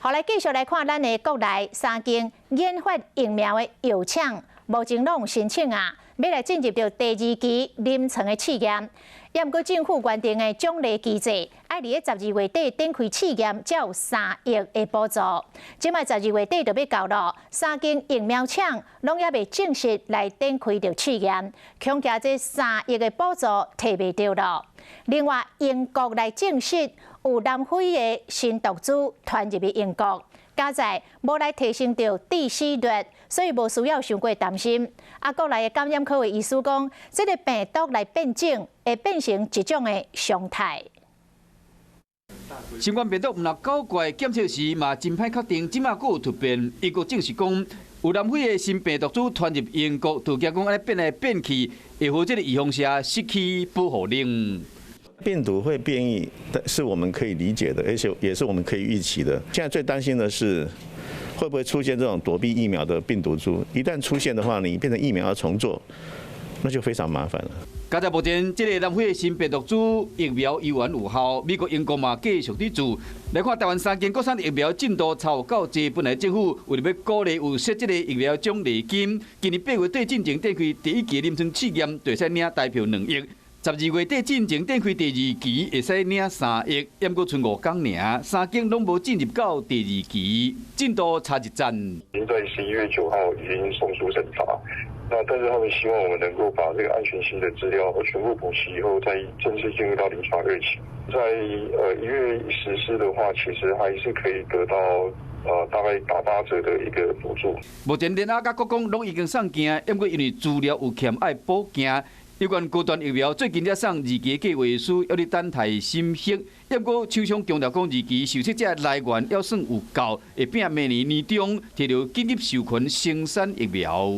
好，來繼續來看咱的國內三間研發疫苗的藥廠，目前攏申請啊，欲來進入著第二期臨床的試驗。毋過政府原定的獎勵機制，愛佇咧12月底展開試驗，才有3億的補助。這擺十二月底就欲到囉，三間疫苗廠攏猶未正式來展開著試驗，恐驚這三億的補助提袂著囉。另外，英國來證實有南非的新毒株傳入去英國，佳哉無來提升著致死率，所以無需要傷過擔心。啊，國內的感染科的醫師講，這個病毒來變種，會變成一種的常態。新冠病毒毋但搞怪，檢測時嘛真歹確定，這馬閣有突變。英國證實講，有南非的新病毒株傳入英國，就驚講按呢變來變去，會予這個預防射失去保護力。病毒會變異，是我們可以理解的，而且也是我們可以預期的。現在最擔心的是，會不會出現這種躲避疫苗的病毒株？一旦出現的話，你變成疫苗要重做，那就非常麻煩了。佳哉目前，這個南非的新病毒株疫苗猶原有效，美國、英國嘛繼續佇做。來看台灣三間國產疫苗進度超有夠濟，本來政府為著欲鼓勵有設這個疫苗獎勵金，今年8月底進前展開第一期臨床試驗，就會使領台票2億。12月底進前展開第二期，會使領3億，毋過賰5工爾，三間攏無進入到第二期，進度差一截。已經在11月9號已經送出審查，那但是他們希望我們能夠把這個安全性的資料全部補齊以後，再正式進入到臨床二期。在1月實施的話，其實還是可以得到大概打8折的一個補助。目前聯亞佮國光攏已經送件，毋過因為資料有欠愛補件。有關高端疫苗最近才送二期計劃書，猶佇等待審核。毋過廠商強調講，二期受測者來源猶算有夠，會拼明年年中提著緊急授權生產疫苗。